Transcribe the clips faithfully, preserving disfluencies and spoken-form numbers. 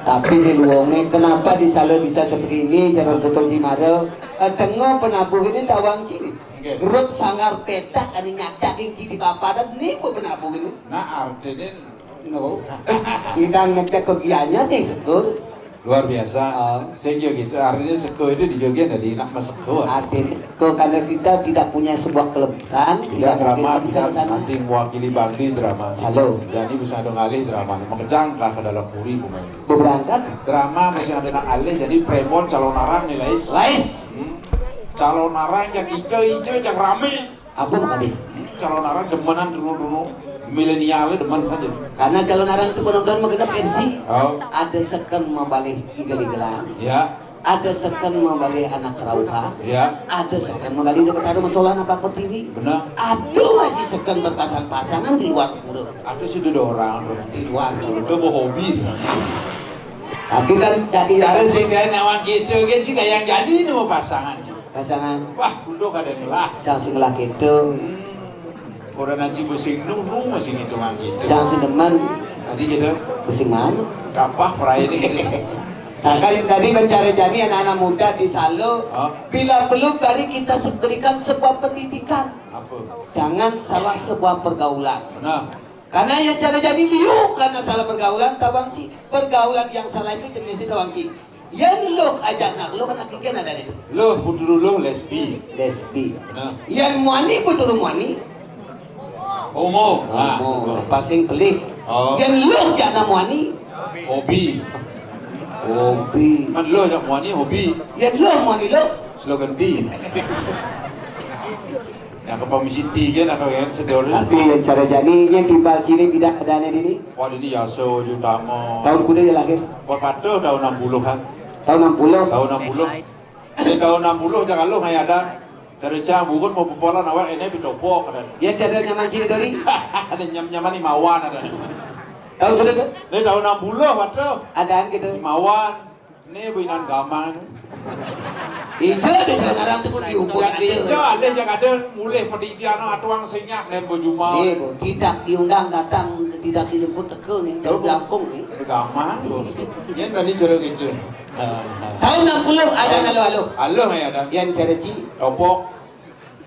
Tapi si luonge, kenapa di Salo bisa seperti ini, cara tutur cimara? Eh, tengah penabuh ini tawang cini. Nggih. Grup Sanggar Petak ane nyadak ing citi papadan niku penabuh ini. Nah, artine no. Kita ngecek kegiatannya nih, Sekur. Luar biasa. Ah. Sing yo gitu, artine sego itu dijoge dari nak mesego. Artine sego karena kita tidak punya sebuah kelebihan, tidak mungkin drama kita bisa di sana. Nanti mewakili Bangli drama. Halo. Jadi bisa dong alih drama. Makejang lah ke dalam puri pemain. Berangkat. Drama masih ada nak alih, jadi premon calon arang nih, Lais. Lais. Hmm. Calon arang yang hijau-hijau, yang rame. Apa kali? Hmm, calon arang demenan dulu-dulu. Milenial demen saja. Karena calon arang itu penonton mengenai versi. Oh. Ada seken membalih igel-igelan. Ya. Ada seken membalih anak rauha. Ya. Ada seken membalih dapat taruh masalah apa pertiwi. Benar. Aduh, masih seken berpasang-pasangan di luar pura. Aduh, situ ada orang tuh. Di luar pura. Udah mau hobi. Tapi kan jadi cara sing gawe nawang gitu kan sih kayak yang jadi ini mau pasangan. Pasangan. Wah, kudu kada ngelah. Sang sing ngelah gitu. Hmm. Ora nanti pusing nunu masih ngitungan gitu. Sang sing demen. Tadi gitu. Pusing mana? Kapah perai ini gitu. Nah, kan tadi mencari jani anak-anak muda di Salo, oh, bila belum dari kita se-, berikan sebuah pendidikan. Apa? Jangan salah sebuah pergaulan. Benar. Karena yang cara jadi liu karena salah pergaulan, tawang ci. Pergaulan yang salah itu jenisnya tawang ci. Yang luh ajak nak luh kan akhirnya ada itu. Luh, puturu luh, lesbi. Lesbi. Nah. Yang muani, puturu muani. Homo. Homo. Nah. Pasing pelih. Oh. Yang luh ajak nak muani. Hobi. Hobi. Man luh ajak muani, hobi. Yang luh muani luh. Slogan B. Yang ke pemisi tiga nak kawin sedulur. Tapi yang cara jani, yang timbal ciri tidak adanya dini. Wah, ini Yaso Jutama. Tahun kuda dia lahir. Buat patuh tahun enam puluhan. Tahun enam puluh. Tahun enam puluh. Di tahun enam puluh, jangan lu nggak ada. Kerja bukan mau popolan awak ini pitopok dan. Ya, cara nyaman ciri tadi. Ada nyam-nyaman imawan ada. Tahun kuda tuh? Ini tahun enam puluh, waduh. Adaan gitu. Imawan. Ini buinan gamang. Ijo deh, sekarang tuh kudu diumpul. Yang di ijo ada yang ada mulih pendidikan atuang sinyak dan bojuma. Iya, Bu. Tidak diundang datang, tidak dijemput teke nih, dari Lampung nih. Gamang, Bu. Yang tadi cerita gitu. Tahun enam puluh ada halo-halo. Halo, ya ada. Yang cereci. Topok.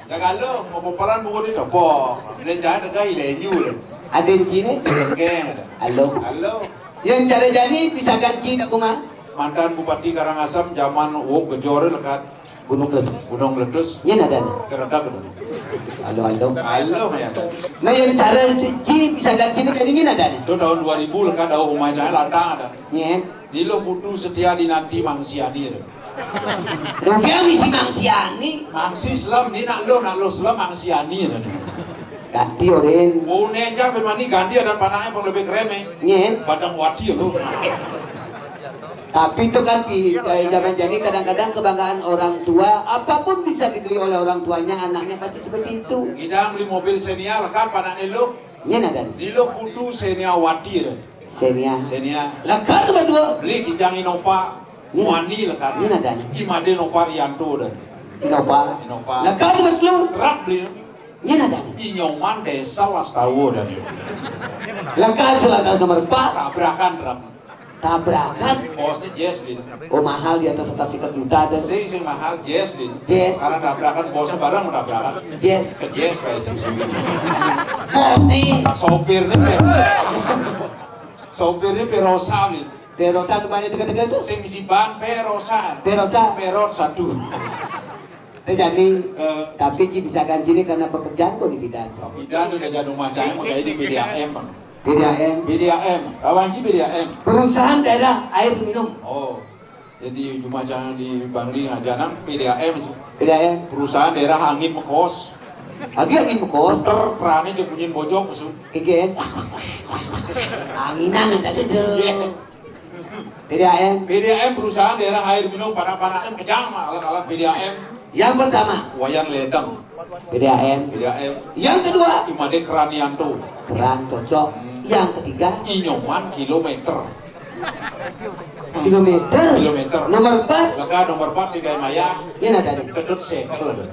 Jaga lo, mau popolan buku di topok. Ini jangan dekat ilenyu lo. Ada yang cine? Geng ada. Halo. Halo. Yang cara jani bisa ganti nak kuma? Mantan Bupati Karangasem zaman Wok Gejor lekat Gunung Meletus. Gunung Meletus. Ini ada. Keredak tu. Halo, halo. Halo, ya ada. Nah, yang cara ci bisa ganti ni dari ni ada ni. Tu tahun dua ribu lekat ada rumah saya lantang ada. Ni. Ni lo putu setia dinanti mangsiani tu. Rupiah misi mangsiani. Mangsi selam ni nak lo, nak lo selam mangsiani tu. Ganti orin. Bune aja memang ni ganti ada panahnya pun lebih kreme. Ni. Padang wati tu. Tapi itu kan di, eh, zaman jadi kadang-kadang kebanggaan orang tua, apapun bisa dibeli oleh orang tuanya, anaknya pasti seperti itu. Kita beli mobil senior kan, panak ni lo. Ni ada. Ni lo putu senior wati tu. Senia. Senia. Lekat tu berdua. Beli kijang Innova. Ni. Muani lekat. Ni ada. Imade Nova Rianto dan. Innova. Innova. Lekat tu berdua. Truk beli. Ni ada. Inyoman desa Lastawo dan. Lekat selatan nomor empat. Tabrakan truk. Tabrakan. Bosnya Jazz beli. Oh, mahal di atas atas seket juta tu. Sing sing mahal Jazz beli. Jazz. Karena tabrakan bosnya bareng tabrakan. Jazz. Ke Jazz kayak sing sing. Bosnya. Sopirnya Sopirnya Perosa nih. Perosa depannya tegak-tegak tuh. Sing isi ban Perosa. Perosa. Perot satu. Eh, jadi, eh, tapi ci bisa ganti ini karena pekerjaan kok di bidan. Bidan udah jadi rumah saya, makanya di B D A M, Bang. B D A M. B D A M. Lawan ci B D A M. Perusahaan daerah air minum. Oh. Jadi cuma jangan di Bangli aja nang P D A M sih. P D A M. Perusahaan daerah angin mekos. Lagi angin mekos. Ter kerane je bunyiin bojong kesu. Keke. Anginan ada situ. Iya. P D A M. P D A M perusahaan daerah air minum panak-panaknya kejang mah alat-alat P D A M. Yang pertama. Wayan Ledeng. P D A M. P D A M. Yang kedua. Imade Keranianto. Keran cocok. Hmm. Yang ketiga. Inyoman kilometer. Kilometer. Kilometer. Nomor empat. Leka nomor empat sing gawe mayah. Ini ada nih. Kedut sekel.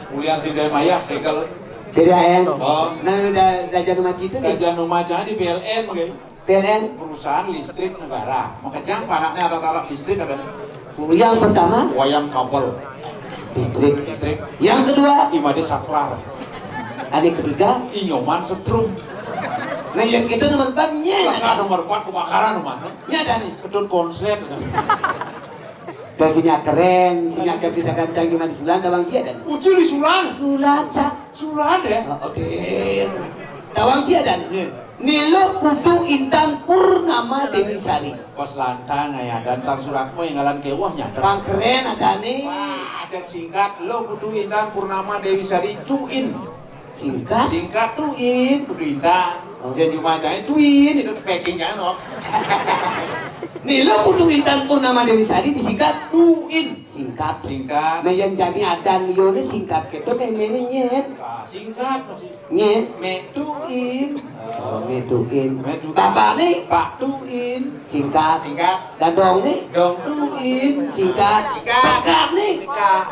Kuliah sing gawe mayah sekel. Jadi A M. Oh. Nah, udah Raja Numaci itu nih. Raja Numaci di P L N, oke. P L N. Perusahaan listrik negara. Makejang panakné arak-arak listrik ada. Yang pertama, wayang kabel. Listrik. Listrik. Yang kedua, imade saklar. Ane ketiga, inyoman setrum. Nah, yang kita nomor empat, nyén. Lah, nomor empat kebakaran rumah. Nyén ada nih. Kedun konslet. Terus sinyal keren, sinyal kerja bisa gancang gimana di Sulan, tawang sia dan. Uji di Sulan. Sulan, Cak. Sulan ya? Oh, oke. Tawang sia dan. Iya. Ni lo kudu Intan Purnama Dewi Sari. Pos lantang ya, dan sang suratmu yang ngalan kewah nyata. Pang keren ada nih. Wah, aja singkat. Lo kudu Intan Purnama Dewi Sari, tuin. Singkat? Singkat tuin, kudu Intan. Oh. Ya cuma aja tuin, itu packing ya, no. Ni lo kudu Intan Purnama Dewi Sari disingkat tuin. Singkat. Singkat. Nah, yang jadi adan yo ni singkat gitu, memangnya nyén. Ah, singkat masih. Nyén. Metuin. Oh, metuin. Metuin. Bapak nih. Pak tuin. Singkat. Singkat. Dadong nih. Dong tuin. Singkat. Singkat. Pekak nih. Pekak.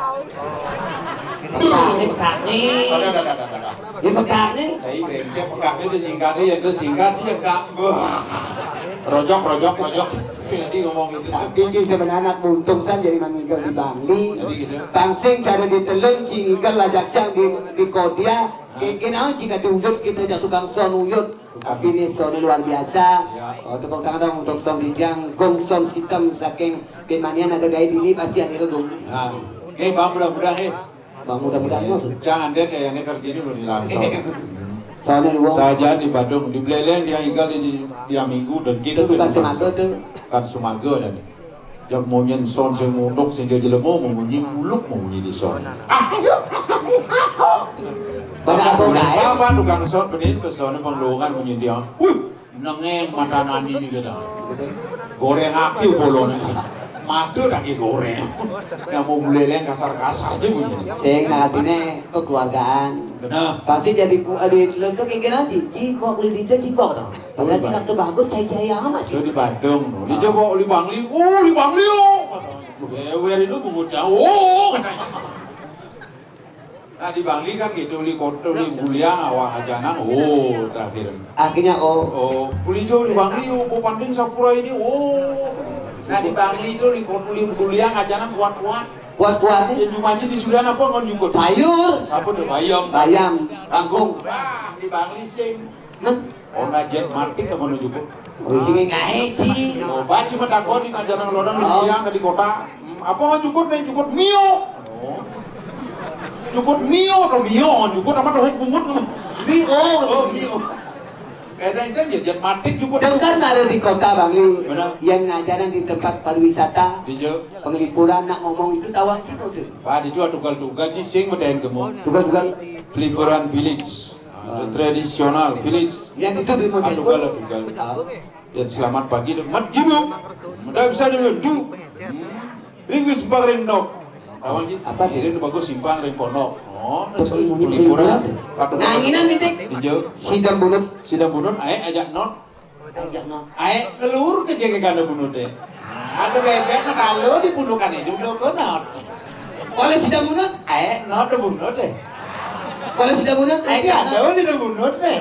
Pekak nih, pekak nih. Ada, ada, ada, ada. Ini pekak nih. Saya brengsek, pekak nih disingkat nih, ya, itu singkat sih, ya, Kak. Wah. Rojok, rojok, rojok. Jadi ngomong gitu. Tapi sih sebenarnya anak buntung san jadi mangigel di Bangli. Jadi gitu. Tangsing cara ditelun, cingigel lajak cang di, di Kodia. Kengken aja jika diudut kita jatuh tukang son uyut. Tapi ini sonnya luar biasa. Ya. Oh, tepuk tangan dong untuk son Dijang, gong son sitem saking Bimanian ada gaib ini pasti ada gong. Nah, oke, Bang, mudah-mudahan, eh. Bang, mudah-mudahan, Mas. Jangan deh kayak ini kerja ini belum langsung. Soalnya lu. Saja di Badung, di Beleleng dia tinggal di, di Minggu dan gitu. Itu bukan Sumago tuh. Bukan Sumago dan. Yang munyin son sing munduk sing dia jelema, munyi muluk, munyi di son. Pada apa, apa tukang son benin ke son penglongan munyi dia. Wih, nengeng mata nani juga dah. Goreng aki bolone. Madu lagi goreng. Yang mau mulai kasar-kasar aja bunyi. Sing nah artinya kekeluargaan. Benar. Pasti jadi bu, di lentuk kengkenan cici, kok beli di cici kok dong. Padahal cina tuh bagus, cai-cai amat sih. Itu di Bandung. Dia coba oli Bangli, oh oli Bangli oh. Eh, weri lu bungut jauh katanya. Nah di Bangli kan gitu, oli koto, oli buliang, awak ajanang, oh terakhir. Akhirnya oh. Oh, oli jauh di Bangli, oh, kok panding sapura ini, oh. Nah di Bangli itu oli koto, oli buliang, ajanang kuat-kuat. Kuat-kuat. Ya cuma di sulian apa ngon jukut? Sayur. Apa tuh bayam? Bayam, kangkung. Wah, di Bangli sing. Nah, Honda Jet Matic apa nu jukut? Oh, sing ngae sih. Oh, baci mah takon di ngajaran lodang di tiang di kota. Hmm, apa nggak jukut nih? Jukut Mio. Oh. Jukut Mio atau Mio? Jukut apa tuh bungut? Mio. Oh, Mio. Kadang kan ya Jet Matic jukut. Tengkan ada di kota Bangli. Benar. Yang ngajaran di tempat pariwisata. Di Jo. Penglipuran nak ngomong itu tawang ciko tuh. Pak, di Jo tugal-tugal sih sing bedain gemuk. Tugal-tugal. Pelipuran village. Ah, tradisional village. Yang itu di model. Aduh, kalau tinggal. Ah. Ya, selamat pagi, deh. Mat gimana? Udah bisa dulu. Du. Hmm. Ringgis simpang ring nok. Lawan ji. Apa tuh? Ini bagus simpang ring ponok. Oh, pelipuran. Nah, ini nanti. Hijau. Sidang bunut. Sidang bunut, ae ajak not. Ajak not. Ae ngelur ke jengke kana bunut deh. Ada bebek na kalau di bundukan itu udah kena. Kalau sidang bunut? Ae not bunut deh. Kalau sidang bunut? Ae ada di bunut deh.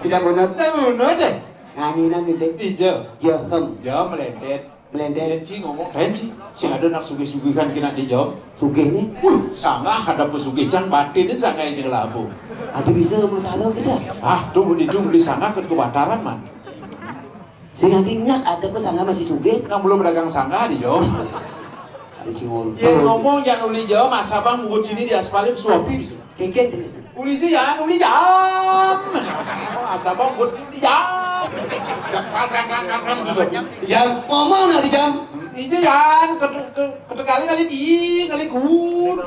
Sidang bunut? Ada bunut deh. Nganginan gitu. Ijo. Yo hem. Yo melendet. Melendet. Tenci ngomong tenci. Sing ada nak sugih-sugihan kena dijawab. Sugih nih. Wih, sangat ada pesugih can batin ini sangat yang labu. Ada bisa mau tahu kita. Ah, tuh di tuh beli sangat ke kebataran man. Sing nanti nyak ada pesan masih sugih. Yang belum dagang sangat dijawab. Ada sing ngomong. Ya ngomong jangan uli jawab masa bang buat sini di aspalin suapi bisa. Kengken jenis. Uli itu ya, uli jam. Asa bang buat uli jam. Jam, jam, jam, jam, jam, susah. Ya ngomong nak di jam. Itu ya, ke, ke, ketekali kali di, kali kun.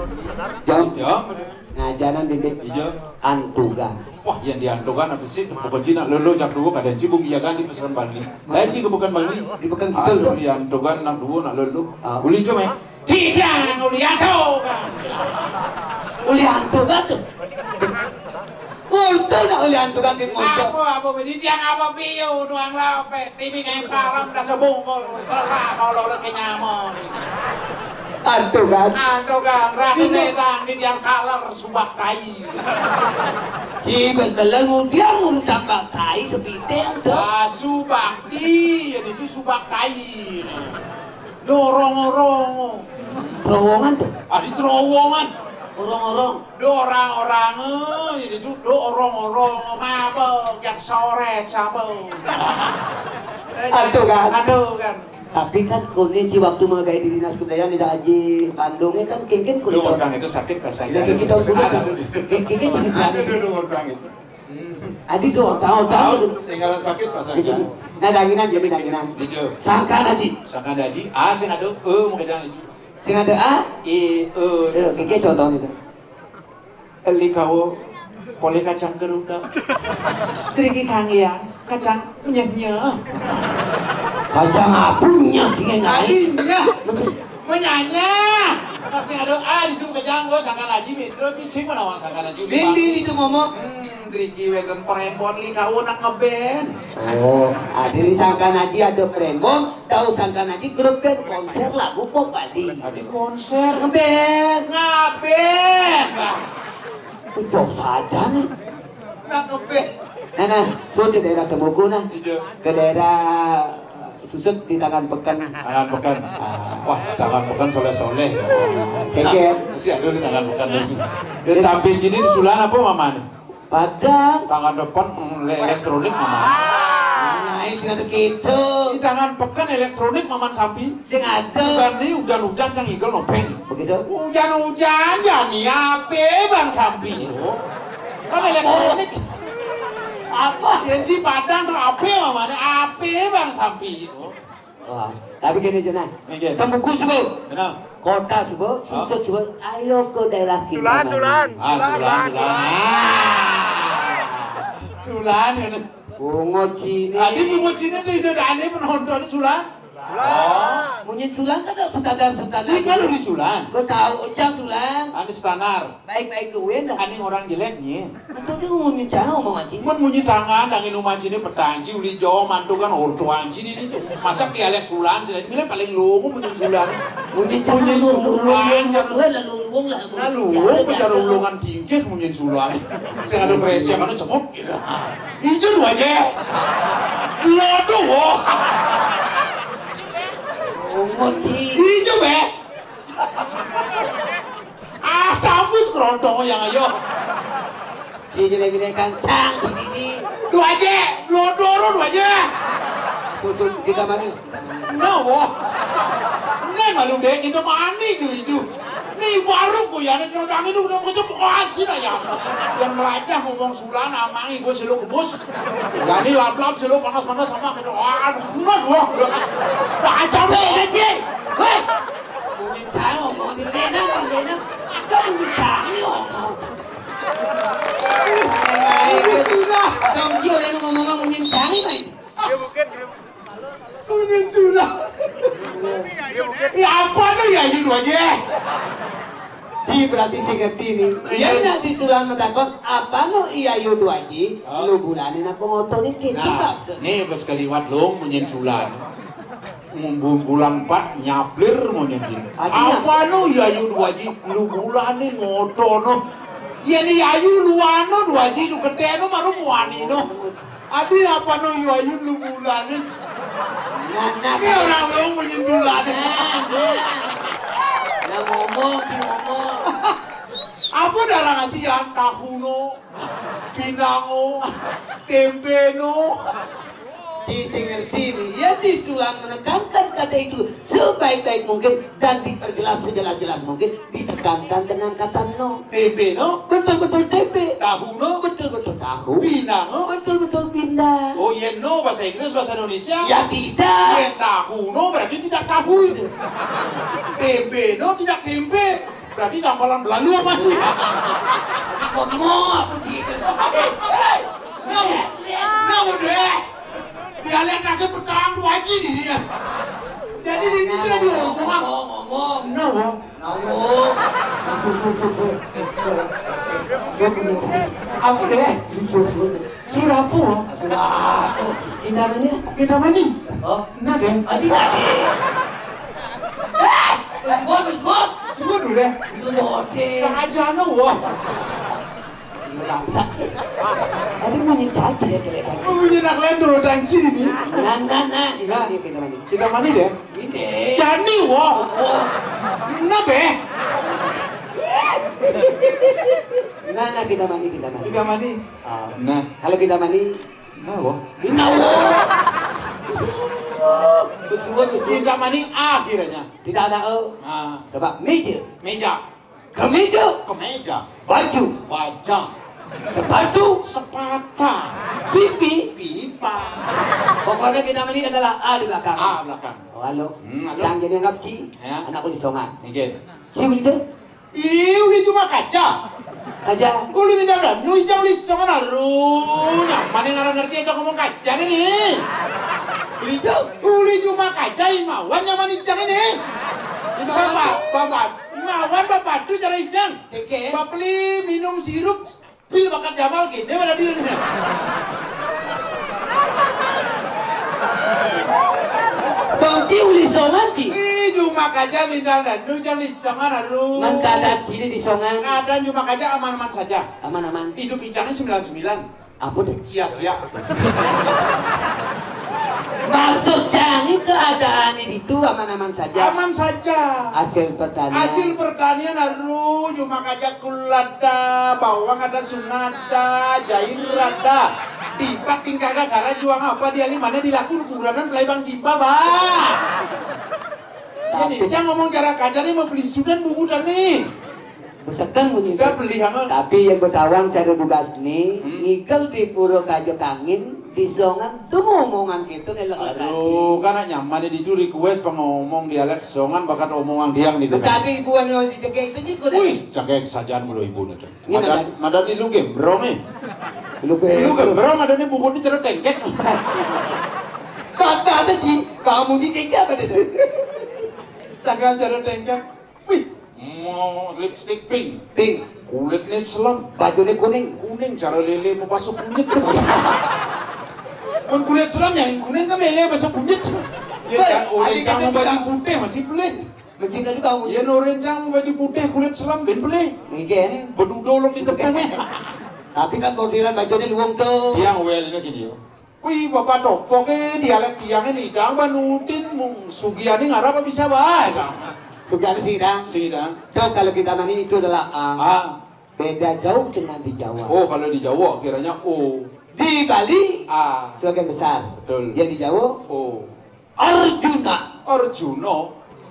Jam. Jam. Ngajanan bibit. Iya. Antugan. Wah, yang diantugan apa sih? Pokoknya nak lolo jak dulu kada cibung iya kan di pesan Bali. Lain juga bukan Bali. Di pekan kita. Aduh, diantugan nak dulu nak lolo. Ah. Uli jam ya. Tidak, uli antugan. Uli antugan tuh. Untung tak uli antugan di muncul. Apa, apa, bini tiang apa piu, doang lape, tibi kayak param, dah sebungkul, belah, kalau lagi nyaman. Antugan. Antugan, ratu netang, di tiang kaler, subak tai. Di bel-, bela ngudiang urusan bak tai sepiting tu. Ah, subakti, ya itu subak tai. Dorong-orong. Terowongan tu. Ah, di terowongan. Orang-orang. Dorang-orang, eh, ya itu dorong-orong. Mabuk, yang soret, siapa? Eh, aduh kan. Aduh kan. Tapi kan kondisi waktu menggawe di Dinas Kebudayaan, Ida Aji Bandungnya kan kengken kulit. Lu orang itu sakit rasanya. Lagi kita dulu. Aduh, aduh. Kengken cerita. Aduh, dulu orang itu. Adi tuh, tahu, tahu. Tahu, tinggal sakit rasanya. Gitu. Nah, danginan, jadi danginan. Gitu. Sangkan Aji. Sangkan Aji. Ah, sing ada, eh, mau kerjaan itu. Sing ada A? I, eh. Eh, kengken contoh itu. Eli kawo, poleh kacang geruduk. Driki kanggiang, kacang menyeh-nyeh. Kacang apa nyeh, sing ngai? Tadinya. Betul. Menyanyah. Masih ada, ah, itu kejang, gua sangkan Aji, Mitro, di sing mana orang sangkan Aji? Dinding itu ngomong. Hmm, driki weten perembon li kawo nak ngeband. Oh, ada di sangkan Aji ada perembon, tahu sangkan Aji grup band konser lagu pop Bali. Ada konser. Ngeband. Ngeband. Jauh saja nih. Nah, ngeband. Nah, nah, suruh ke daerah Temuku, nah. Iya. Ke daerah Susut di Tangan Peken. Tangan Peken. Ah. Wah, Tangan Peken soleh-soleh. Keke. Mesti ada di Tangan Peken lagi. Di samping sini di Sulan apa, Mama? Padang. Tangan depan, mm, le-, elektronik, Mama. Nah, ini sing ada gitu. Di Tangan Peken elektronik, Mama, sampi. Sing ada. Bukan nih, hujan-hujan, cang igel nopeng. Begitu. Hujan-hujan, ya nih, apa, Bang Sampi? Kan elektronik. Apa? Genji Padang tuh apa, Mama? Apa, Bang Sampi? Wah, tapi gini, Juna. Nggih. Temuku suku. Kenapa? Kota suku, Susut suku. Ayo ke daerah Sulan, Kintamani. Sulan. Ah, Sulan, Sulan. Ah. Sulan, ya. Bungo Cini. Tadi Bungo Cini tuh udah aneh penonton Sulan. Oh. Munyin Sulan kan ada standar-standar. Sih, kalau di Sulan. Gue tahu, Ujang Sulan. Anu standar. Baik-baik duit dah. Aning orang jelek, nyen. Untuk dia munyin cara ngomong anjing. Mun munyin tangan, angin rumah sini petang, ji uli jauh, mantu kan orto anjing ini tuh. Masak dialek Sulan, sini aja, paling lugu munyin Sulan. Munyin cara. Munyin lu, lu, lu, Sulan, lu, cara lu, lu, lu, lu, lah, lu. Nah, lu, biasa, biasa. Cara ulungan tingkir munyin Sulan. Sing ada kresek, anu cemut, gitu. Ijo dua aja. Lo tuh, wo. Ngomong, Ci. Ijo, be. Ah, kampus kerontong yang ayo. Si jelek-jelek kancang, si Didi. Dua aja, dua doro, dua aja. Susun kita mana? Nah, wah. Ini malu deh, kita mani tuh itu. Ini baru gue ya, ini udah gitu, udah macam kasih lah ya. Yang melajah ngomong Sulan, amangi gue selalu kebus. Jadi lap-lap selalu panas-panas sama kita. Wah, aduh, bener, wah. Wah, ajar lu. Hei, Dek, hei. Hei. Ngomongin saya, ngomongin Lena, ngomongin Lena. Kita ngomongin Cani, ngomong. Sudah. Dong, Ji, udah ngomong, ngomongin Cani, Mai. Ngomongin Sulan. Ya, apa tuh ya, Ayu dua aja? Ji, berarti sing ngerti nih. Iya. Ya, nanti Sulan mentakon, apa nu iya Ayu dua Ji? Oh. Lu bulanin apa ngotonin gitu, nah, maksud. Nih, pas keliwat lu, munyin Sulan. Bulan empat nyaplir mau nyanyi. Artinya? Apa nu ya Ayu dua Ji, lu bulanin ngoto no. Ya ni Ayu lu anu dua Ji, lu gede no, baru muani no. Adi apa nu ya Ayu lu bulanin. Nah, nah, ini orang lu munyin bulanin. Nah, nah. Nah, ngomong, si ngomong. Apa darah nasi ya, tahu no, pinang no, tempe no. Ci sing ngerti nih, ya, di Sulan menekankan kata itu sebaik-baik mungkin dan diperjelas sejelas-jelas mungkin, ditekankan dengan kata no. Tempe no? Betul-betul tempe. Tahu no? Betul-betul tahu. Pinang no? Betul-betul pinang. Oh, iya, no, bahasa Inggris, bahasa Indonesia? Ya, tidak. Ya, tahu no berarti tidak tahu itu. Tempe no, tidak tempe. Berarti tampilan Belalu apa sih? Komo apa sih itu? Eh, eh, no, no, udah. Dialek lagi petang dua Ji nih dia. Jadi ini sudah diomong. Ngomong, ngomong. No, ngomong. Masuk, masuk, masuk. Apa deh? Masuk, masuk. Sudah apa? Sudah apa? Kita mana? Kita mana? Oh, nah, deh. Tadi, tadi. Eh, sebut, sebut. Sebut dulu deh. Sebut deh. Tak aja no, wah. Bangsat sih. Tapi mani caci ya kelihatan. Punya nak lain dulu dan sini. Nah, nah, nah, ini Nah. Mani kita mani. Kita mani deh. Ini. Jani wo. Oh. Nah be. Nah, nah, kita mani, kita mani. Kita mani. Ah. Nah. Kalau kita mani, nah wo. Kita wo. Besuan, besuan. Kita mani akhirnya. Tidak ada oh. Ah. Coba meja. Meja. Kemeja. Kemeja. Baju. Baja. Sepatu. Sepata. Pipi. Pipa. Pokoknya kita ini adalah A di belakang. A belakang. Oh, halo. Hmm, halo. Cang jadi anggap Ci. Ya. Anakku di Songan. Nggih. Ci udah. Ih, udah cuma kaca. Kaca. Uli minta dan nu ijang uli Songan arunya. Mana ngaran ngerti aja ngomong kaca nih. Uli cuma kaca imawan nyaman ijang ini. Bapak, bapak. Ngawan bapak tu cara ijang. Keke. Bapeli minum sirup pil bakat Jamal gini mana dia nih. Bang Ci uli Songan Ci. Ih, cuma kaca bintang dan nu jangan di Songan aduh. Man keadaan sini di Songan. Keadaan cuma kaca aman-aman saja. Aman-aman. Hidup ijangnya sembilan sembilan. Apa deh? Sia-sia. Maksud jangan keadaan itu aman-aman saja. Aman saja. Hasil pertanian. Hasil pertanian aduh cuma kaca kulada bawang ada sunada jair ada. Tiba tingkah gara juang apa dia lima mana dilakukan kuranan pelai bang tiba bah. Ini jangan ngomong cara kaca nih mau beli sudan bungutan nih. Besekan bunyi. Udah beli sama. Tapi yang bertawang cara tugas nih, hmm. Ngigel di pura kajo kangin, di Songan tuh ngomongan gitu ngelak lagi. Aduh, karena nyaman di itu request pengomong dialek Songan bakat omongan diang di. Tapi ibu anu di cegek itu juga. Wih, cegek sajaan mulu ibu nih. Ini madan, madan di lu gembrong eh. Lu gembrong ada nih bubur di cerut tengkek. Kata ada di kamu di tengkek apa deh? Sagan cerut tengkek. Wih, mau lipstick pink. Pink. Kulitnya selam. Bajunya kuning. Kuning, cara lele mau masuk kulit. Mun kulit selam ya yang kuning kan lele masuk kulit. Ya, orang cang mau baju putih masih boleh. Mencing tadi bau. Ya, orang cang mau baju putih kulit selam ben boleh. Mungkin. Bedudo lo di tepung. Tapi kan bordiran bajunya luwung tuh. Tiang well ini gini yo. Wih, bapak topok eh dialek tiang ini dang banutin mung sugiani ngarap bisa bae dang. Sugiani sih dang. Sih dang. Tuh kalau kita mani itu adalah A. A. Beda jauh dengan di Jawa. Oh, kalau di Jawa kiranya O. Di Bali A. Sebagian besar. Betul. Yang di Jawa O. Arjuna. Arjuna.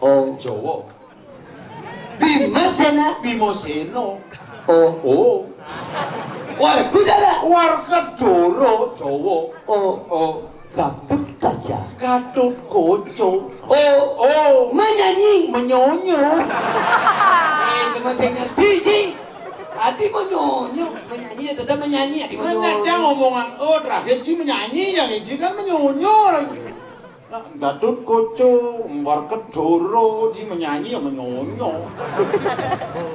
O. Jawa. Bimasena. Bimasena. O. O. Warkudara. Warkudara. Jawa. O. O. Gatut Kaca. Gatut Koco. O. O. Menyanyi. Menyonyo. Eh, itu masih ngerti sih. Adi menyonyo. Menyanyi ya tetap menyanyi. Adi menyonyo. Menyanyi ngomongan. Oh, terakhir sih menyanyi yang ini kan menyonyo. Nah, Gatut Koco, Warkudara, di menyanyi ya menyonyo.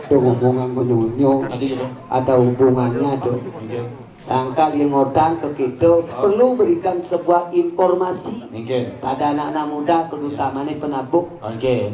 Tuh ngomongan menyonyo. Tadi gitu. Ada hubungannya tuh. Iya. Tangkal yang ngotang ke kita perlu berikan sebuah informasi pada anak-anak muda, terutama nih penabuh. Oke.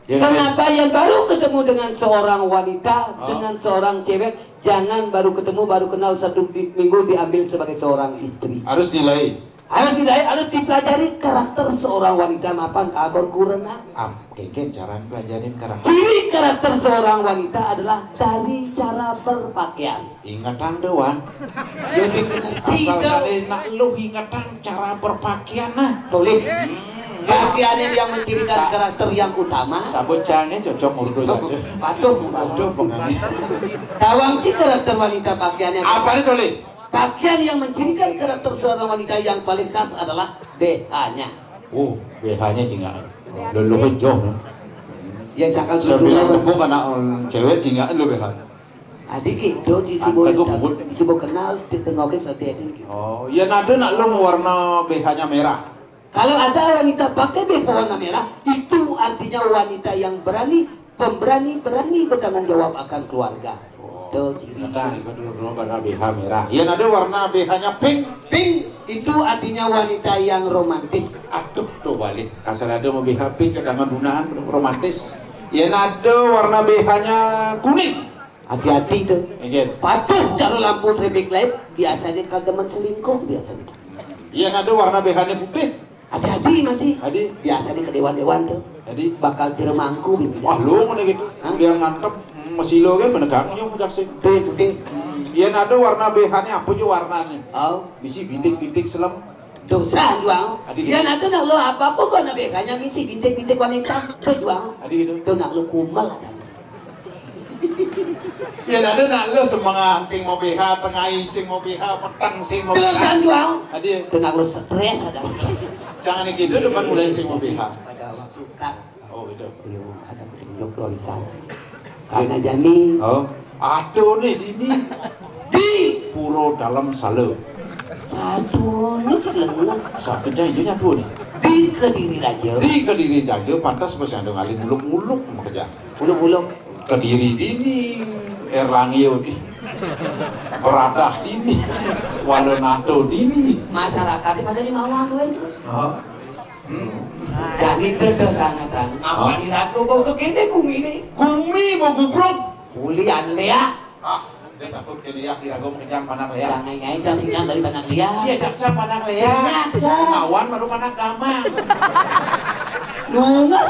Kenapa yang baru ketemu dengan seorang wanita, dengan seorang cewek, jangan baru ketemu, baru kenal satu minggu diambil sebagai seorang istri. Harus nilai. Harus nilai, harus dipelajari karakter seorang wanita mapan kakon kurena. Am, keken cara pelajarin karakter. Ciri karakter seorang wanita adalah dari cara berpakaian. Ingetang deh, Wan. Yo sing ngerti. Asal kali nak lu ingetang cara berpakaian nah. Tulis. Hmm, pakaian yang mencirikan karakter yang utama. Sabut jangan cocok urdu saja. Patuh, patuh. Tawang ci karakter wanita pakaiannya. Apa nih tulis? Pakaian yang mencirikan karakter seorang wanita yang paling khas adalah B H-nya. Oh, B H-nya cinga. Luluh joh. Yang cakal sebelum bukan cewek cinga lu B H. Adi gitu di sebuah di sebuah kenal di tengoknya seperti itu gitu. Oh, ya nado nak lu warna B H-nya merah. Kalau ada wanita pakai B H warna merah, itu artinya wanita yang berani, pemberani, berani bertanggung jawab akan keluarga. Oh, tuh ciri. Nah, itu dulu dulu warna B H merah. Ya nado warna B H-nya pink. Pink itu artinya wanita yang romantis. Aduh, tuh balik. Kasar ada mau B H pink ke tangan dunahan romantis. Ya nado warna B H-nya kuning. Hati-hati tuh. Nggih. Patuh karo lampu traffic light, biasanya kalau demen selingkuh biasanya. Yén ada warna B H-né putih. Hati-hati masih. Adi. Biasanya ke dewan-dewan tuh. Adi. Bakal pira mangku gitu. Wah, lu ngono gitu. Hah? Dia ngantep, mm, mesilo kan menegak nyong pejak sing. Tuh, tuh, tuh. Yén ada warna B H-né apa aja warnanya? Oh. Misi bintik-bintik selem. Dosa juang. Adi gitu. Yén ada nak lo apa-apa kok nak B H-nya misi bintik-bintik wanita. Tuh juang. Adi gitu. Tuh nak lo kumal ada. Yén ada nak lo semengan sing mau B H, tengai sing mau B H, peteng sing mau B H. Tuh juang. Adi. Tuh nak lo stres ada. Jangan gitu depan mulai sing mau B H. Pada waktu kan. Oh, gitu. Iya, ada petunjuk tulisan. Karena jani. Oh. Aduh nih dini. Di Puro Dalam Salo. Satu nih cek lengah. Satu aja iya nyatu nih. Di Kediri Raja. Di Kediri Raja pantas masih ada ngalih muluk-muluk makanya. Muluk-muluk. Kediri dini, Erlangio di. Beradah dini. Walonato dini. Masyarakat pada lima orang tuh terus. Oh. Hmm. Jadi beda sangat kan. Apa diraku bau ke kene gumi ini? Gumi bau gubruk. Uli anlea. Ah, dia takut ke dia kira gua kejang panak lea. Jangan ngain jangan sinyal dari panak lea. Iya, jaksa panak lea. Sinyal, Cak. Awan baru panak gamang. Lungan.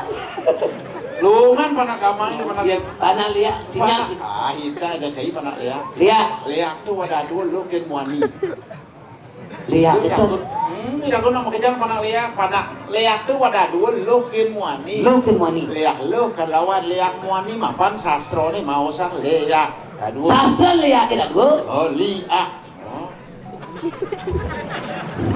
Lungan panak gamang, panak lea. Panak lea, sinyal. Ah, itu aja cai panak lea. Lea. Lea tuh wadah dua lo ken muani. Liak itu. Hmm, tidak guna makejang panak liak, panak liak tu wadah dua luh kin muani. Luh kin muani. Liak luh kalawan liak muani mapan sastra ni mausan liak. Aduh. Sastra liak tidak guna. Oh, liak. Oh.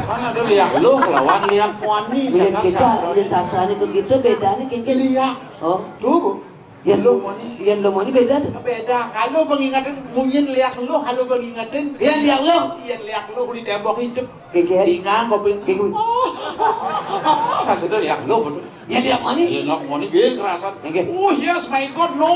Kan ada liak luh lawan liak muani. Liak kita, sastra liak sastra ni begitu bedanya kengkeng. Liak. Oh. Tuh. Yén lo moni, yén lo moni beda tuh. Beda. Kalau pengingetan, munyin liak lo, kalau pengingetan. Yén liak lo. Yén liak lo, uli tembok hidup. Geger. Ingang kopi. Geger. Oh, maksudnya liak lo betul. Yén liak moni. Yén liak moni, geger kerasan. Geger. Oh yes, my God, no.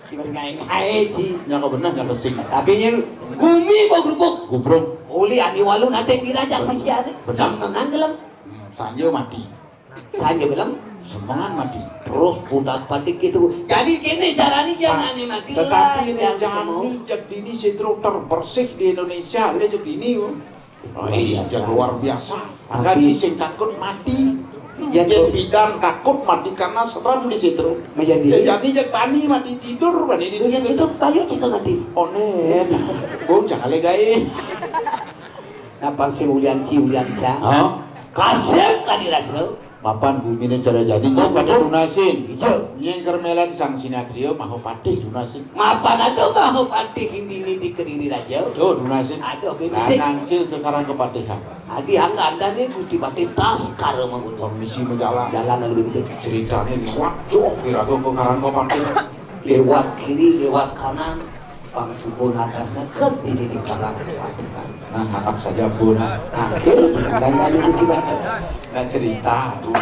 Ngai-ngai sih. Nyaka benar, nyaka sing. Tapi nyil gumi kok grubuk. Gubrung. Uli ani walu nanti dirajak sisiane. Benar. Sama nanggelem. Hmm, sanjo mati. Sanjo gelem. Semengan mati. Terus budak patik gitu. Jadi gini caranya jangan mati lah. Tetapi ini jangan jani jak dini sitro terbersih di Indonesia. Lihat jak dini. Oh, iya, luar biasa. Angkat sih sing takut mati. Yang bidan takut mati karena serem di situ. Jadi jak tani mati tidur, mati di situ. Itu payu cikal mati. Onet. Bung jangan legai. Napang si ulian ci ulian ca. Hah? Kasep kadi rasa. Mapan gumine cara jadi nya pada tunasin. Ijo. Nying kermelan sang sinatrio maho patih tunasin. Mapan atuh maho patih indini di Kediri Raja. Tuh tunasin. Aduh, oke, bisa. Nangkil ke karang kepatihan. Adi angga anda nih Gusti Patih tas karo menguntung. Misi menjalan. Jalan lebih gede. Ceritanya lewat jauh kira ke karang kepatihan. Lewat kiri, lewat kanan. Pang suku natas neket di di parang kepatihan. Nah, harap saja pun. Nah, terus jangan tanya di kita. Nah, cerita tuh.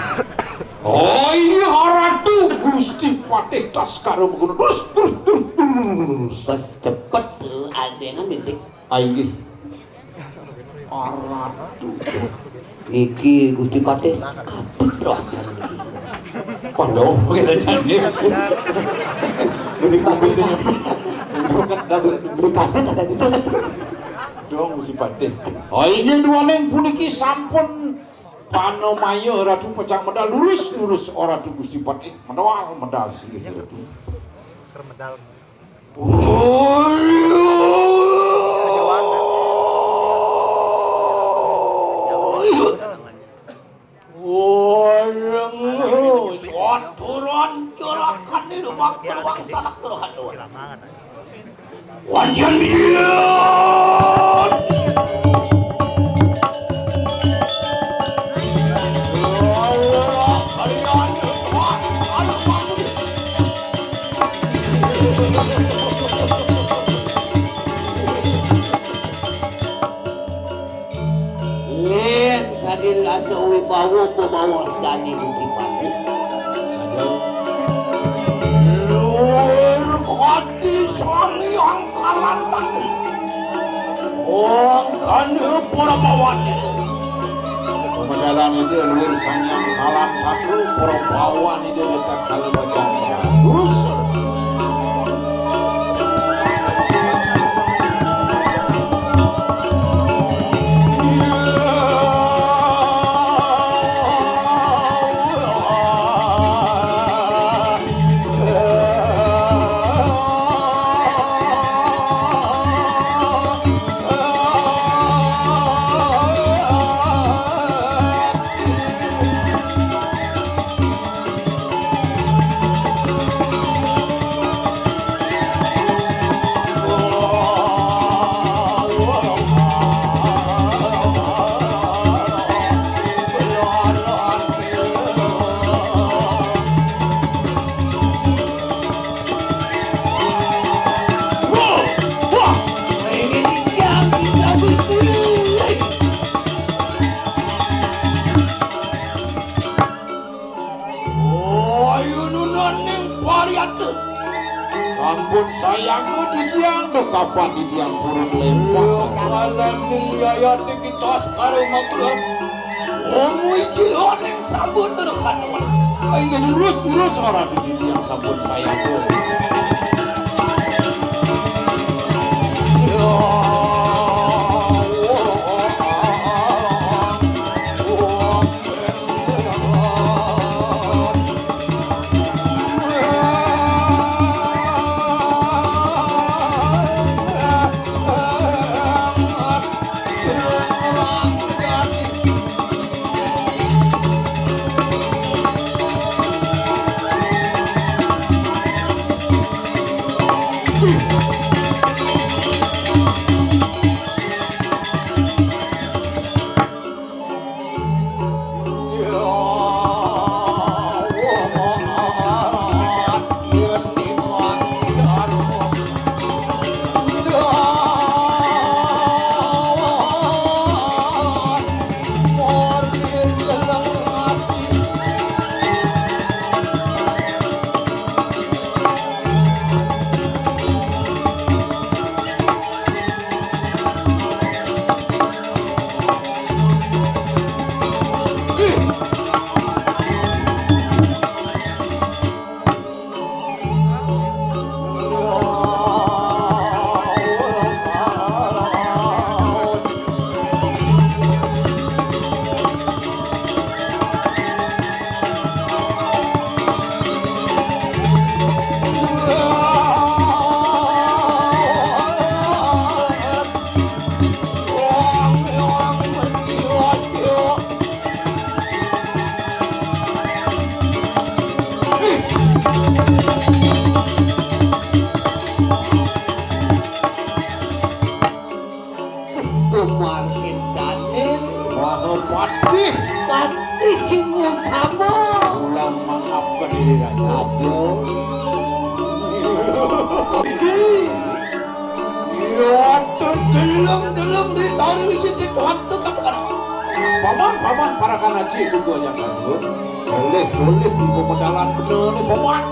Oh iya, Ratu Gusti Patih tas karo menggunung. Terus, terus, terus, terus, terus. Pas cepet tuh, ada yang ngedik. Ayo, Aratu. Niki Gusti Patih katut terus. Pondok kita jane. Beli bagus ini. Bukan dasar beli katut ada gitu. Dong Gusti Patih. Oh, ini dua neng puniki sampun panomaya Ratu pecah medal lurus lurus Ratu Gusti Patih. Medal medal sih gitu. Medal. Aturan juragan di rumah keluang sanak Tuhan. Wajan biar. Lén kadin rasa wibawa pembawa sedani Gusti Patih. Saja. Lur kadi Sang Hyang Kalantang. Wong kana para bawane. Pemedalan ide luwih Sang Hyang Kalantang, para bawane ide dekat kali bacaan. Terus. Ampun sayang, didiang, duh kapan didiang purun lempas. Kalamung yayati kita sekaro makulah. Omui kiloning sabun berkatuan. Ayo lurus, lurus, ora didiang sabun sayang. Umar Indane. Wah, patih. Patih ing utama. Ulang mangap kediri rasa. Aduh. Iki. Iya, deleng-deleng ritari wiji dituan tuh katakan. Paman, paman, para kanaci itu gua jangan dulu. Boleh, boleh, ibu pedalan bener nih, paman.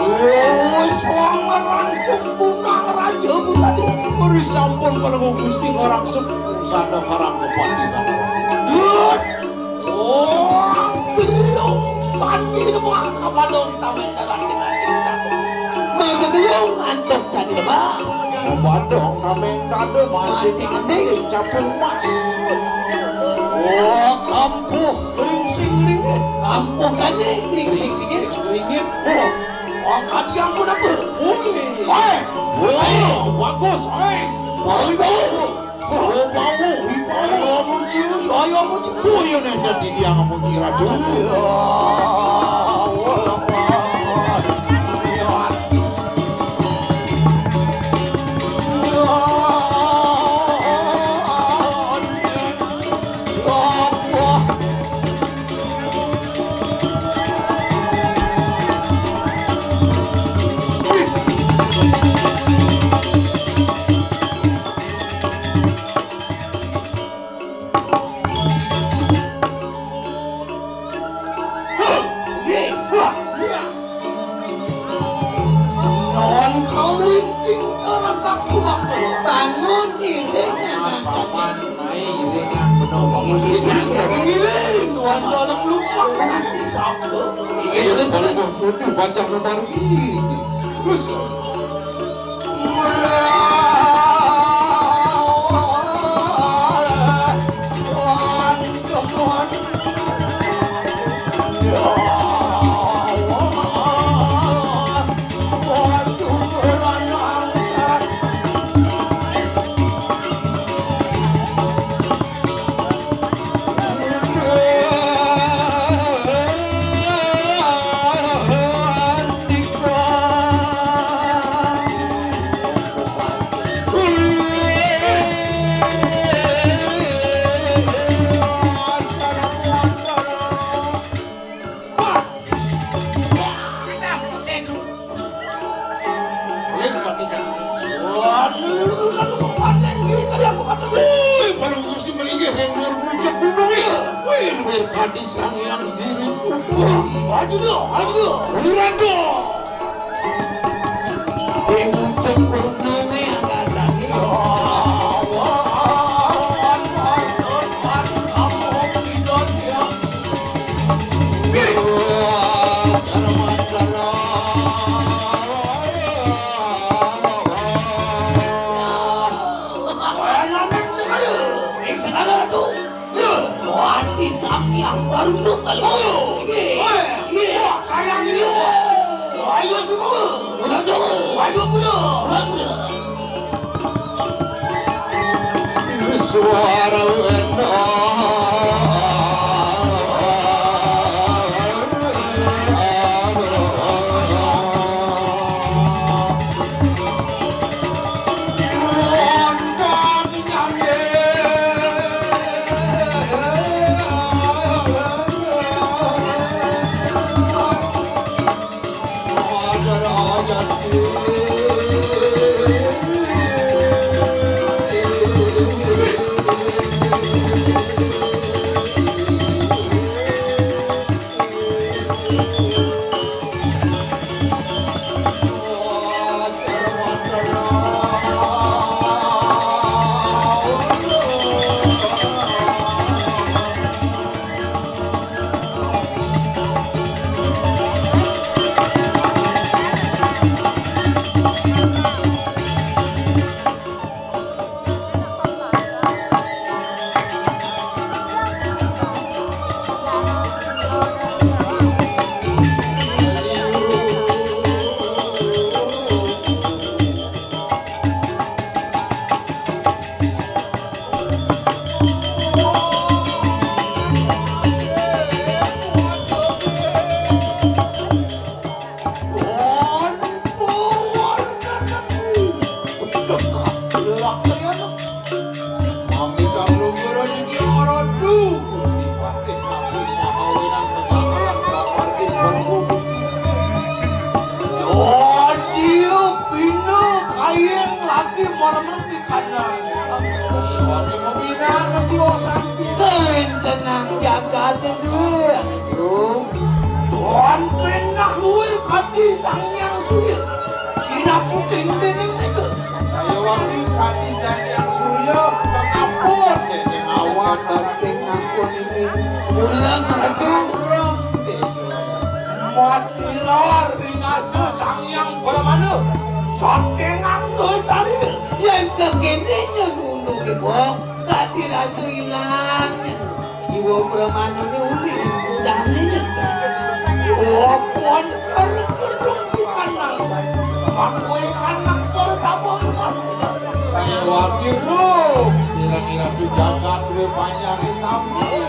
Oh, suang langsung punang raja pusat. Beri sampun pada Gusti ngarang sepung sana karang kepati. Dut. Oh, belum tadi demak kapadong tameng darat dina cinta. Mega gelung antuk tadi demak. Kapadong tameng dada mati mati capung mas. Oh, kampuh geringsing geringit. Kampuh tadi geringsing geringit. Geringit. Oh, angkat yang pun apa? Woi. Woi. Woi, bagus, woi. Woi, bagus. Oh, bau, wih, bau. Ayo, muji, ayo, muji. Oh, iya, nih, dan di dia nggak muji, Raju. Iya, wah, wah. Iya. Iya. Iya, wah. Non kau ringking orang kaku waktu. Bangun, iring anak. Paman, mai iring yang benar, paman. Iring, iring. Tuan dalam lupa. Iya, kalau mau kudu baca nomor ini. Terus. Wih, luwir kadi sang yang diri. Ayo, ayo, ayo. Urando. Ing ujung purname angkatane. Wati Samyang Barunduk kali. Oh, iya. Iya. Iya. Sayang iya. Ayo semua. Udah semua. Ayo pula. Udah pula. Suara enak. Mami kang luhur niki ora duh, Gusti Patih Nabi Mahawinan kekakelan kamargin perlu, Gusti. Yo, dia bina kayeng lagi malam di kanan. Wati maminan ngendi osan pisan. Sentenang jagat duwe. Bro. Tuhan pindah luwih kati Sang Hyang Surya. Sinaputing dening nika. Saya wani kati Sang Hyang Surya pangapun dening awan. Pangapun ini. Ulang ratu. Matilah ringasa Sang Hyang Brahmana. Saking angga sarira. Yen kekene ngunduke wong, dadi raja ilang. Iwa Brahmana ne uli, udane nyekel. Oh, poncer kerung di kanan. Makwe anak bersama emas. Saya wakil roh. Kira-kira di jagat, di panjang, di samping.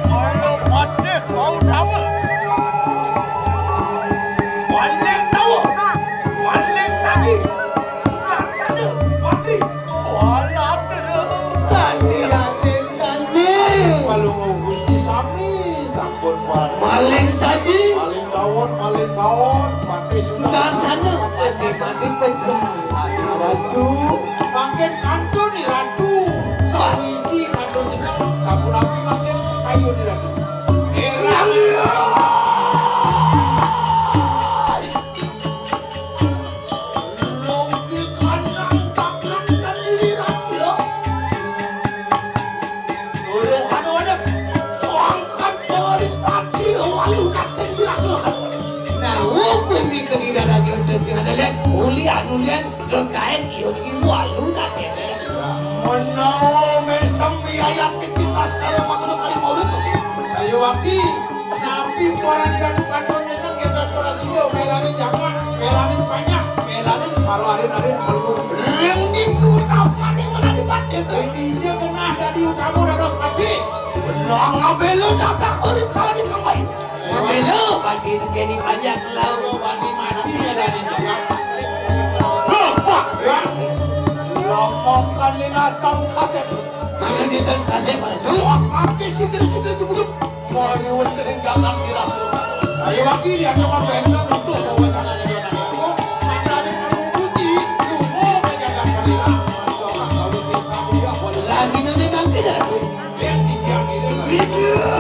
Ayo, Patih, mau tahu? Balik tahu. Balik saji. Sudah saja, Patih. Walah, terus. Tadi atin tadi. Kalau mau Gusti sami, sampun, Pak. Maling saji. Maling tawon, maling tawon, Patih sudah. Sudah sana, Patih, Patih pecah. Ratu. Makin kantun nih, Ratu. Sawiji kantun jeneng, sapunapi makin kayu nih, Ratu. Eh, Ratu. Logika nang takkan kan diri Ratu. Luluhan wadah, soangkan teori tadi, walu kating bilang. Nah, hukum ni kedira lagi udah sing ada lihat, ulian, ulian. Kekaen iya niki walu nadene. Menawa mesem wiayah aktivitas kaya mangkono kali maurip. Saya wati, napi para diratu katon nyeneng yen ora sida melani jagat, melani panjak, melani para arin-arin perlu. Ring niku utamaning menadi pati. Ring dija genah dadi utama dados pati. Benang ngabela jagat ora kawani kang baik. Mabelo pati nekeni panjak lau. Pati mati ya dari jagat. Loh, wah, ya. Lamokan ni nasang kasep. Mangan dinten kasep, aduh. Wah, pati sikil-sikil jebuduk. Mari wonten ing dalam dirasa. Saya wakili atau apa yang udah butuh bawa cara di zona itu. Maka ada yang menguji, tunggu ke jalan kalian. Orang tahu sih, saya boleh. Lagi nanti nanti dah. Yang di tiang itu. Iya.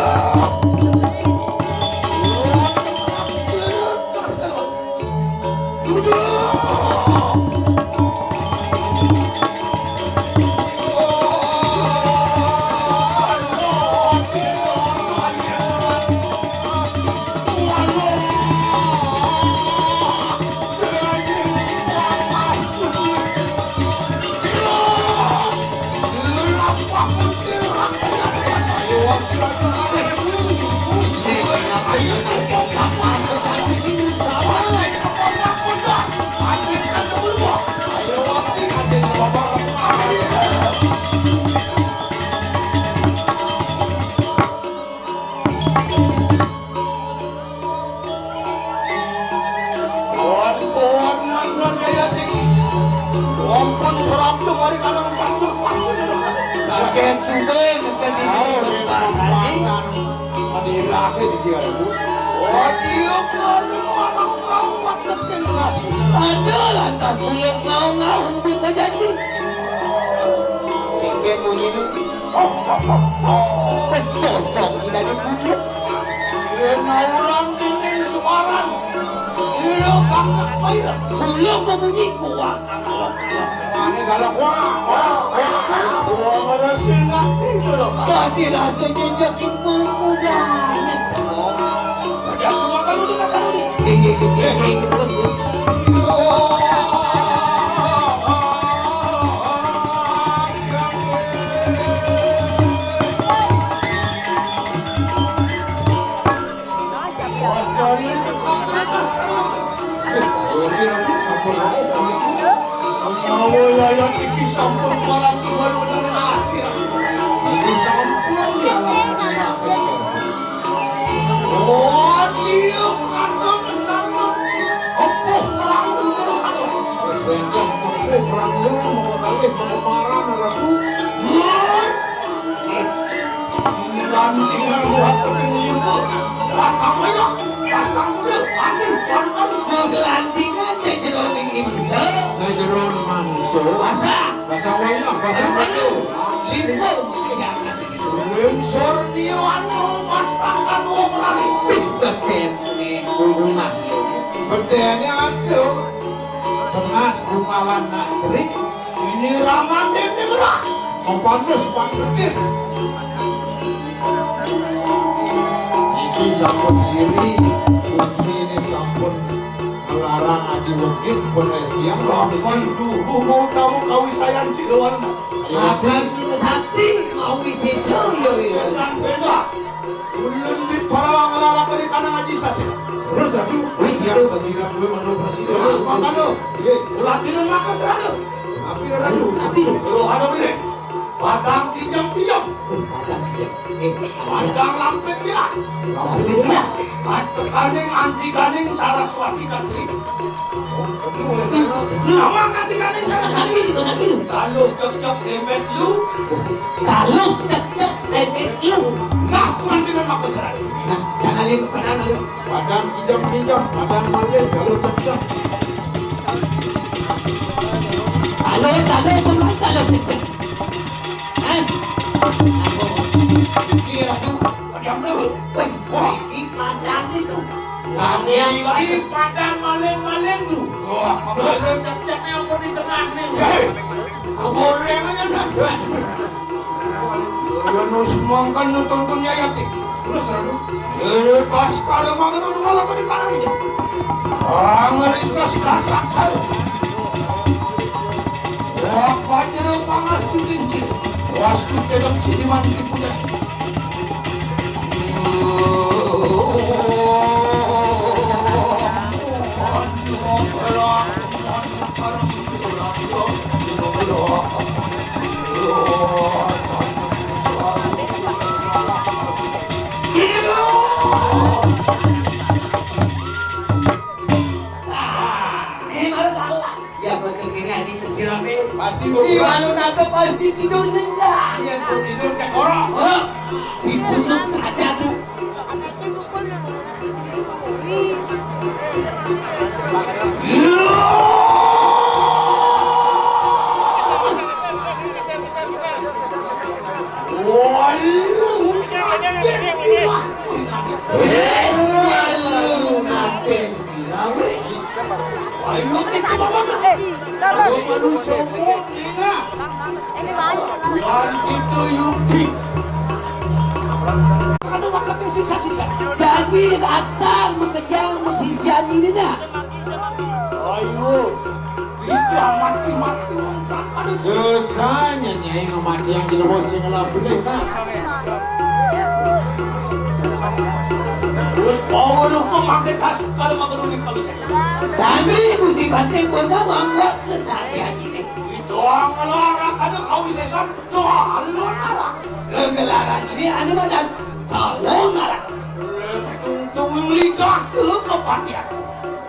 Ampun, Ratu, mari kanang pancur-pancur. Saking suwe neken di tempat tadi. Madira ke di dia, Bu. Waduh, kalau orang rawat neken nasi. Ada lantas belum mau ngahum buka janji. Pikir bunyi ini. Pecocok tidak dibunuh. Kena orang dinding suaran. Iya, kakak, ayo. Belum membunyi kuat. Ini galak, wah, wah, wah. Wah, mana sih, nggak sih, itu loh. Tadi rasanya jakin kuku banget. Ada semua kan udah kata udah. Gigi, gigi, gigi, terus. Sampun parang baru dari akhir. Iki sampun dialami. Oh, dia kandung nandung. Empuh perang dulu, aduh. Benteng empuh perang dulu, mau kali mau marah, Ratu. Ini landingan buat penting. Pasang wayah, pasang udah, mati, tuan-tuan. Mau kelantingan, jejeroning imsa. Jejeron mangsa. Pasang. Pasang wayah, pasang batu. Limbung, jangan begitu. Lungsur nio anu, pastakan wong lali. Beden ning rumah. Bedene aduh. Penas bungalan nak cerik. Ini raman dene merah. Kepandus pandesir. Iki sampun siri, bumi ini sampun melarang aji wegit penesian. Lapan tubuh mau tamu kawisayan cidoan. Apa itu sakti mau isi yo yo. Dan beda. Ulun di Parawang lalaka di tanah ngaji sasira. Terus, aduh, wis, ya, sasira, gue menurut sasira. Terus, makanya, iya. Ulah tidak maka serana. Tapi, aduh, tapi. Lo ada beli. Padang kijam-kijam. Eh, padang kijam. Eh, padang lampet bilang. Lampet bilang. Tekaning anti ganing Saraswati Katri. Nama kati-kati salah kami di kota Pilu. Kalau cocok demet lu. Kalau cocok demet lu. Nah, kuat dengan aku serang. Nah, jangan lihat sana, ayo. Padang kijam-kijam, padang malih, kalau cocok. Kalau, kalau, kalau cocok. Eh, aku. Iya, aku. Padang dulu. Wih, wah, iki padang itu. Kami iki padang maling-maling tu. Wah, maling cek-ceknya apa di tengah ni? Hei, goreng aja dah. Ya, nu semangkan nu tonton ya, ya, tik. Terus, anu? Ini pas kada makan, nu malah pada kanan ini. Ah, ngeri terus dasak saya. Wah, panjang pangas tu kincir. Was tu tedok sini mandi punya. Ya, betul ini, Haji Sesirame. Pasti betul. Iya, kalau nangkep pasti tidur nyenyak. Iya, tuh, tidur cekoro. Oh, dibunuh saja tuh. Eh, kalau nangkep Ayo, tik, bawa, bawa. Eh, sabar. Ayo, manusia pun, Ina. Ini banyak. Yang itu, Yuki. Ada waktu sisa-sisa. Jadi, datang, mekejang, mesisian ini, nah. Ayo, tidak mati-mati, Susah nyanyi ngamati yang tidak mau sing lah boleh, nah. Terus power hukum makin kasih kalau mau di kalau saya. Tapi Gusti Bante kota mangga kesatian ini. Itu orang kalau orang ada kau sesan, tuh alon arah. Kegelaran ini anu badan, calon arah. Untuk melidah ke kepatian.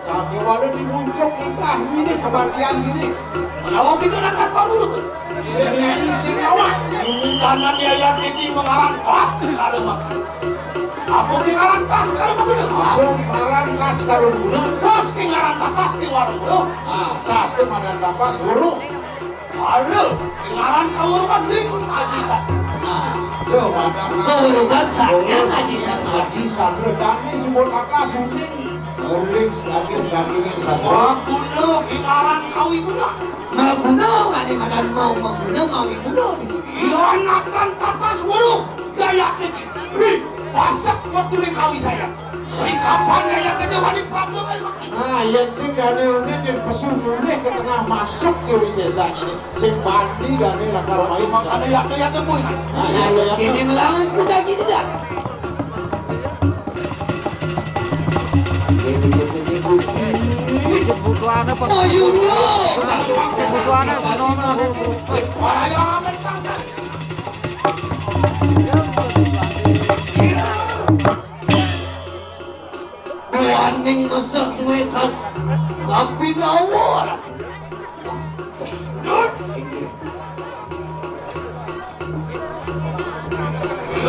Sakiwala dimuncuk nikah ini kematian ini. Kalau kita nak kata dulu. Dia nyanyi sing awak. Tangan dia yang tinggi mengarang pas kalau makan. Apa sing ngaran tas karo guna? Apa ngaran tas karo guna? Tas ki ngaran tas ki warung guna. Ah, tas tu madan tas guru. Ada ngaran kawurukan di Haji Sas. Nah, tu madan kawurukan sakit Haji Sas. Haji Sas dan ni sebut atas uning. Ring sakit dan ini sasro. Guna ngaran kawi guna. Maguna ngani madan mau maguna mawi guna. Iya anak kan tatas guru. Gaya tinggi. Ri, masak waktu di kawi saya. Ri kapan gaya kerja wali problem ayo. Nah, yang sing dari udah yang pesu mulai ke tengah masuk ke wisesa ini. Sing bandi dari lakar main. Makanya ya ya temui. Nah, ya ya. Ini melawan kuda gitu dah. Kebutuhannya apa? Kebutuhannya senomen. Buaning mesek duit kan. Kabin awal.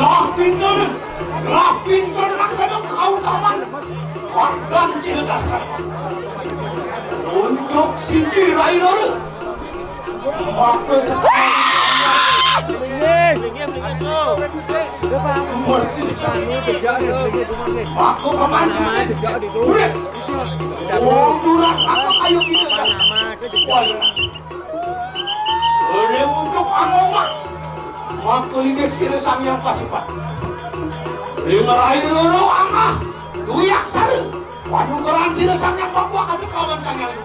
Lah pinter, lah pinter nak kena kau taman. Pangkan cinta. Untuk siji rai loro. Maka sekarang. Merti. Anu, jejak dia. Maka paman. Nama jejak dia tu. Urip. Wong durang apa kayu kita? Nama ke jejak. Ora untuk angoma. Maka linggih sira Sang Hyang Pasipat. Ring rai loro angah duwi aksara. Panugrahan sira Sang Hyang Bapa kacekawan Sang Hyang.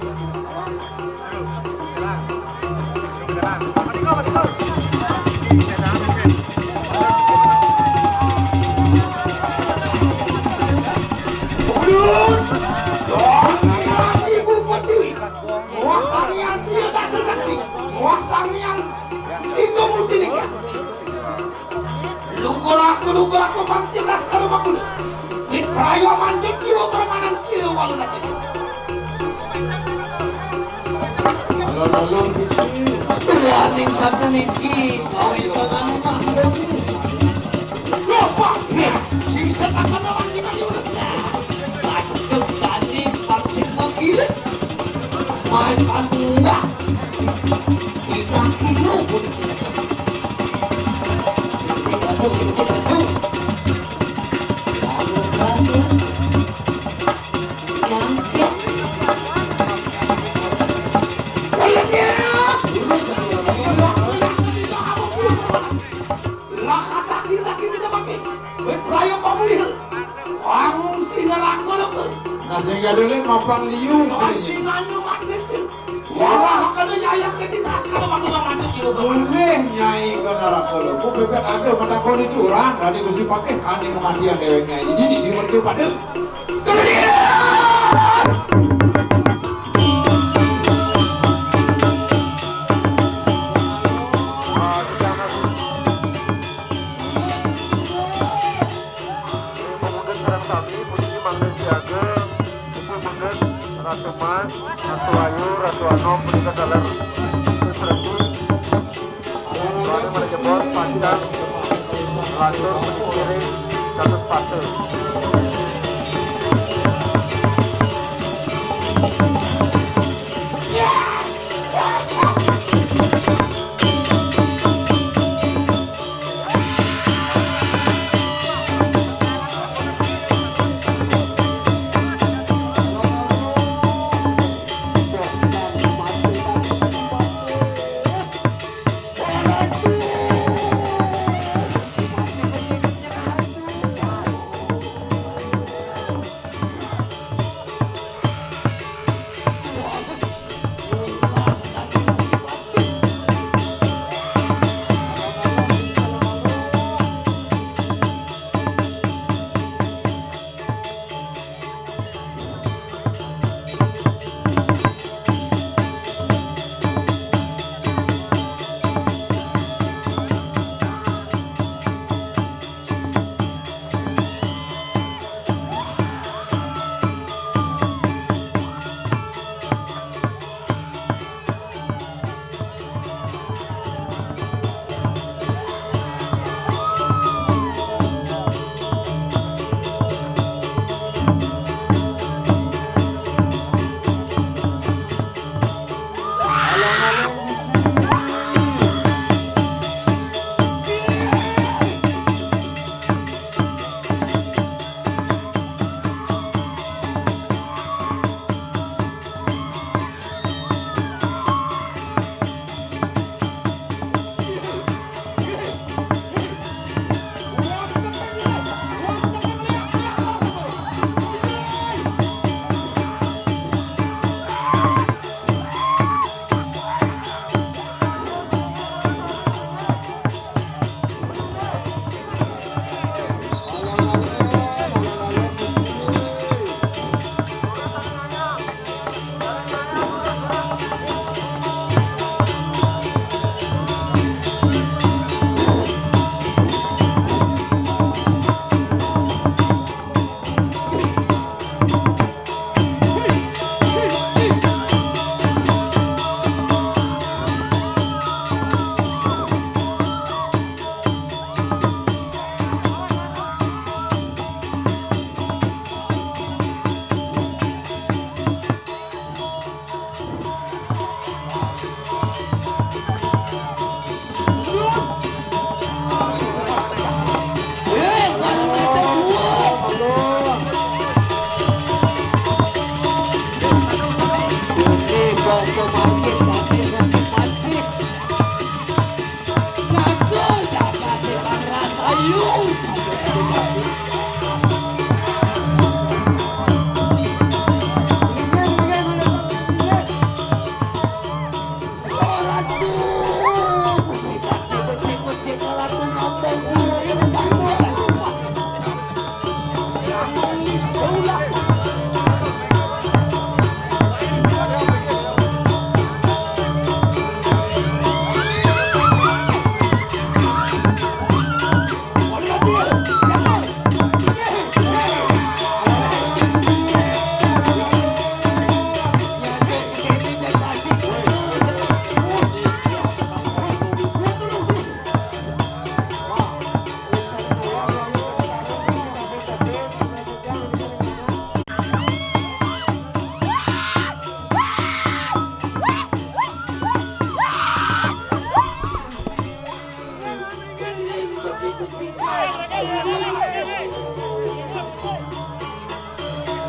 Ibu Pertiwi. Muasani yang dia tak sesaksi. Muasani yang itu mungkin ya. Lugur aku, lugur aku, bangkit laskar makul. Di praya mancing jiwa permanan jiwa walu lagi. Alon-alon bisi. Berani sabda niki, kau itu anu mah. Loh, Pak, ya, sing setakan orang kita diulang. Nah, bacot tadi, bangsit mengkilat. Main pantun dah. Tiga kilo boleh kita. Tiga kilo, tiga kilo. Lalu, lalu. Yang, yang. Lah kata kita kita pakai. Wis prayo kok mulih. Wong sing neraka lho. Nah, sing ya dulu mapan liu. Nanti nanya macet. Wala hakana nyayang ke kita sekarang waktu yang macet juga. Mulih nyai ke neraka lho. Ku bebek ada menakoni curang dari Gusti Patih kani kematian dewek nyai. Di di di mercu pada. Kemudian Ibu Mungkin sareng sami puniki mangke siaga, Ibu Mungkin, Ratu Mas, Ratu Ayu, Ratu Anom, punika taler Ratu Sreti, Ratu Manajerbon, Pacang, Lantur, Puniki Ring, Gatot Pate.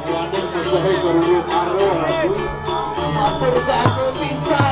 Waduh, musuhnya baru karo, aduh. Ampun, gak bisa.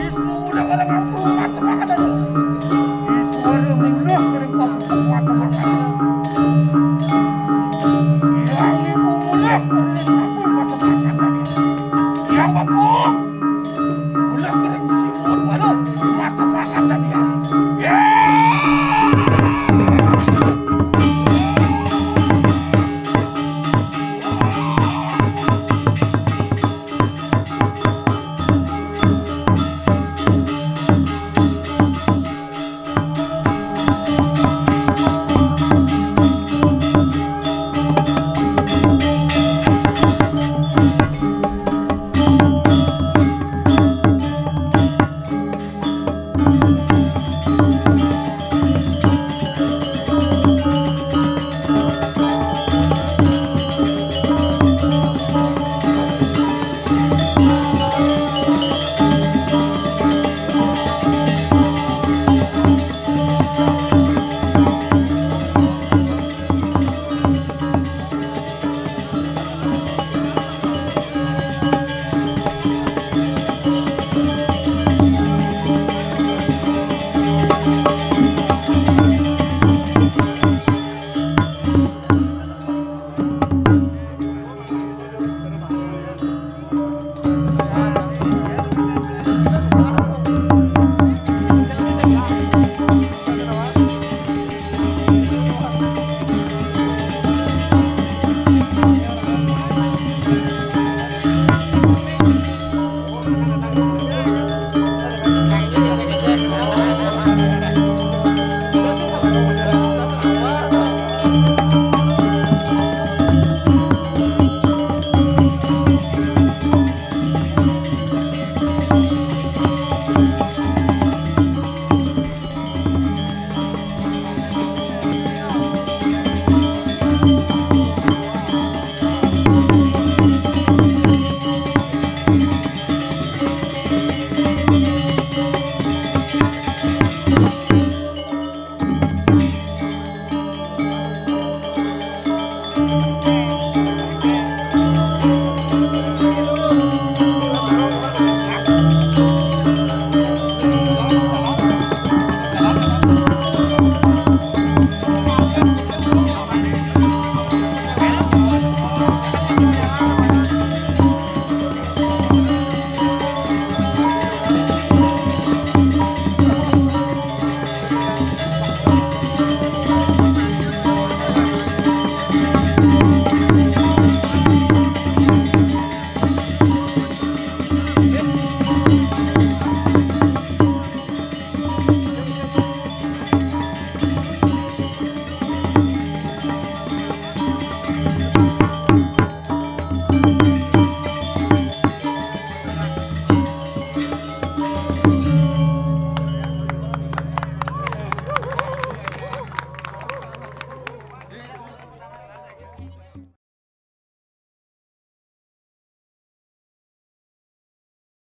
Isu udah pada ngaku, ngaku, ngaku. Isu ada minum, kering kopi, semua teman.